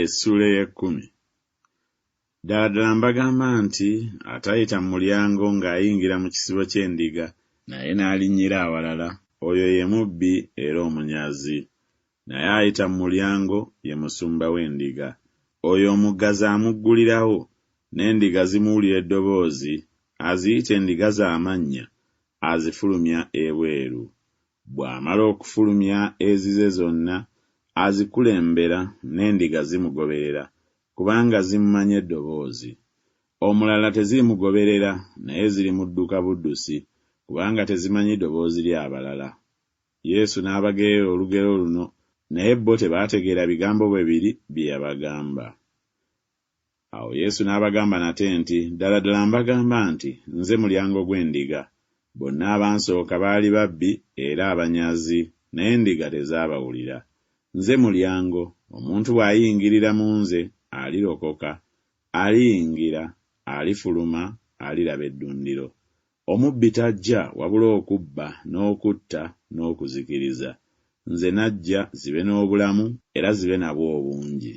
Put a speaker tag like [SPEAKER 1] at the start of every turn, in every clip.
[SPEAKER 1] Essuula ey'ekkumi. Ddala ddala mbagamba nti atayita mu mulyango ng'ayingira mu kisibo ky'endiga, naye n'alinnyira awalala, oyo ye mubbi era omunyazi. Naye ayita mu mulyango ye musumba w'endiga. Oyo omuggazi amuggulirawo, n'endiga zimuwulira eddoboozi, aziyita endiga ze amannya, azifulumya ebweru. Bw'amala okufulumya ezize zonna, azikulembera, n'endiga zimugoberera, kubanga zimumanyi eddoboozi. Omulala tezirimugoberera, naye zirimudduka buddusi, kubanga tezimanyi ddoboozi ly'abalala. Yesu n'abagerera olugero luno, naye bo tebaategeera bigambo bwe biri bye yabagamba. Awo Yesu n'abagamba nate nti, Ddala ddala mbagamba nti, Nze mulyango gw'endiga. Bonna abansooka baali babbi era abanyazi, naye endiga tezaabawulira. Nze mulyango, omuntu bw'ayingirira mu nze, alirokoka, aliyingira, alifuluma, aliraba eddundiro. Omubbi tajja wabula okubba n'okutta n'okuzikiriza. Nze najja zibe n'obulamu era zibe nabwo obungi.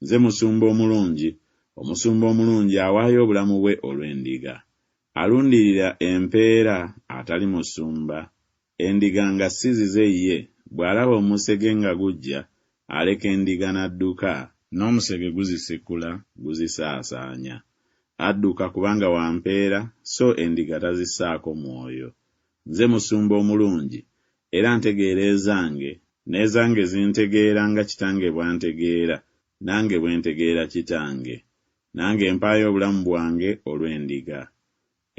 [SPEAKER 1] Nze musumba omulungi, omusumba omulungi awaayo obulamu bwe olw'endiga. Alundirira empeera atali musumba, endiga nga si zize ye, bw'alaba omusege nga gujja, aleka endiga n'adduka, n'omusege guzisikula guzisaasaanya. Adduka kubanga wa mpeera, so endiga tazissaako mwoyo. Nze musumba omulungi, era ntegeera ezange, n'ezange zintegeera nga Kitange bw'antegeera, nange bwe ntegeera Kitange. Nange mpaayo obulamu bwange olw'endiga.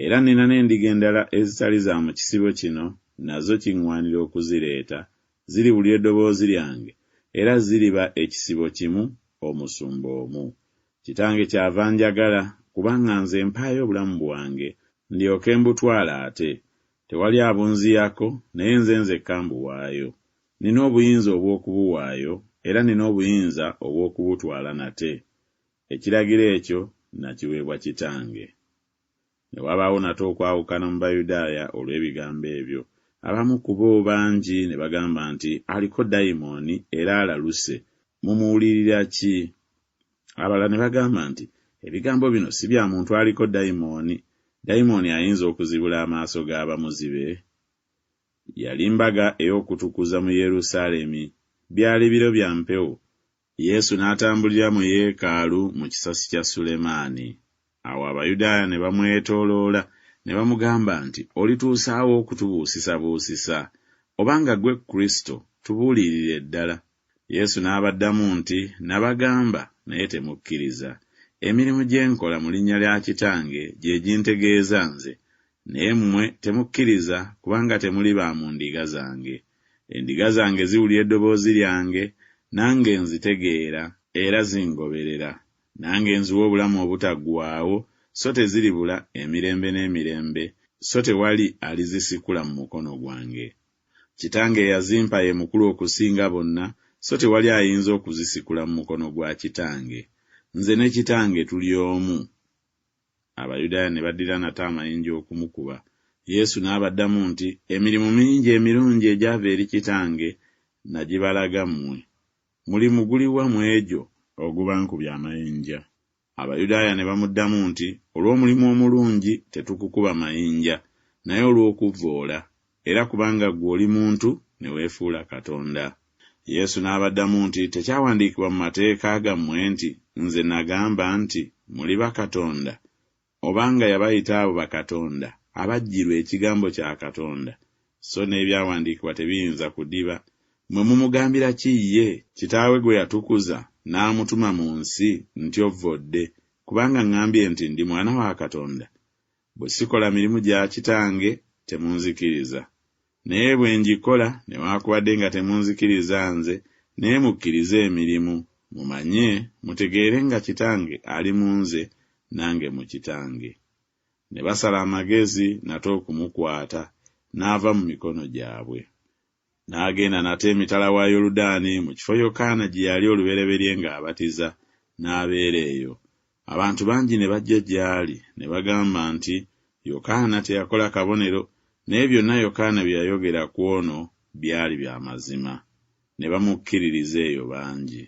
[SPEAKER 1] Era nnina n'endiga endala ezitali za mu kisibo kino, nazo kiŋŋwanira okuzireeta, ziriwulira eddoboozi lyange, era ziriba ekisibo kimu, omusumba omu. Kitange kyava anjagala, kubanga nze mpaayo obulamu bwange, ndyoke mbutwale ate. Tewali abunziyako, naye nze nzekka mbuwaayo. Nnina obuyinza obw'okubuwaayo, era nnina obuyinza obw'okubutwala nate. Ekiragiro ekyo nakiweebwa Kitange. Ne wabaawo nate okwawukana mu Bayudaaya olw'ebigambo ebyo. Abamu ku bo bangi ne bagamba nti, Aliko dayimooni era alaluse, mumuwulirira ki? Abalala ne bagamba nti, Ebigambo bino si bya muntu aliko dayimooni. Dayimooni ayinza okuzibula amaaso ga bamuzibe? Yali mbaga ey'okutukuza mu Yerusaalemi. Byali biro bya mpewo. Yesu n'atambulira mu yeekaalu mu kisasi kya Sulemaani. Awo Abayudaaya ne bamwetooloola ne bamugamba nti, Olituusa wa okutubuusisabuusisa? Obanga ggwe Kristo, tubuulirire ddala. Yesu n'abaddamu nti, Nabagamba, naye temukkiriza. Emirimu gye nkola mu linnya lya Kitange gye gintegeeza nze, naye mmwe temukkiriza kubanga temuli ba mu ndiga zange. Endiga zange ziwulira eddoboozi lyange, nange nzitegeera, era zingoberera. Nange nziwa obulamu obutaggwaawo, so teziribula emirembe n'emirembe, so tewali alizisikula mu mukono gwange. Kitange eyazimpa ye mukulu okusinga bonna, so tewali ayinza okuzisikula mu mukono gwa Kitange. Nze ne Kitange tuli omu. Abayudaaya ne baddira nate amayinja okumukuba. Yesu n'abaddamu nti, Emirimu mingi emirungi egyava eri Kitange nagibalaga mmwe. Mulimu guliwa mu egyo ogubankubya amayinja? Abayudaaya ne bamuddamu nti, Olw'omulimu omulungi tetukukuba mayinja, naye olw'okuvvoola, era kubanga ggwe oli muntu ne weefuula Katonda. Yesu n'abaddamu nti, Tekyawandiikibwa mu mateeka gammwe nti, Nze nagamba nti, Muli bakatonda? Obanga yabayita abo bakatonda, abajjirwa ekigambo kya Katonda, so n'ebyawandiikibwa tebiyinza kudiba, mmwe mumugambira ki ye, Kitaawe gwe yatukuza n'amutuma mu nsi, nti Ovvodde, kubanga ŋŋambye nti Ndi Mwana wa Katonda? Bwe sikola mirimu gya Kitange, temunzikiriza. Naye bwe ngikola, newaakubadde nga temunzikiriza nze, naye mukkirize emirimu, mumanye, mutegeere nga Kitange ali mu nze, nange mu Kitange. Ne basala amagezi nate okumukwata, n'ava mu mikono gyabwe. N'agenda nate emitala wa Yoludaani mu kifo Yokaana gye yali olubereberye ng'abatiza, n'abeera eyo. Abantu bangi ne bajja gy'ali, ne bagamba nti, Yokaana teyakola kabonero, naye byonna Yokaana bye yayogera ku ono byali bya mazima. Ne bamukkiririza eyo bangi.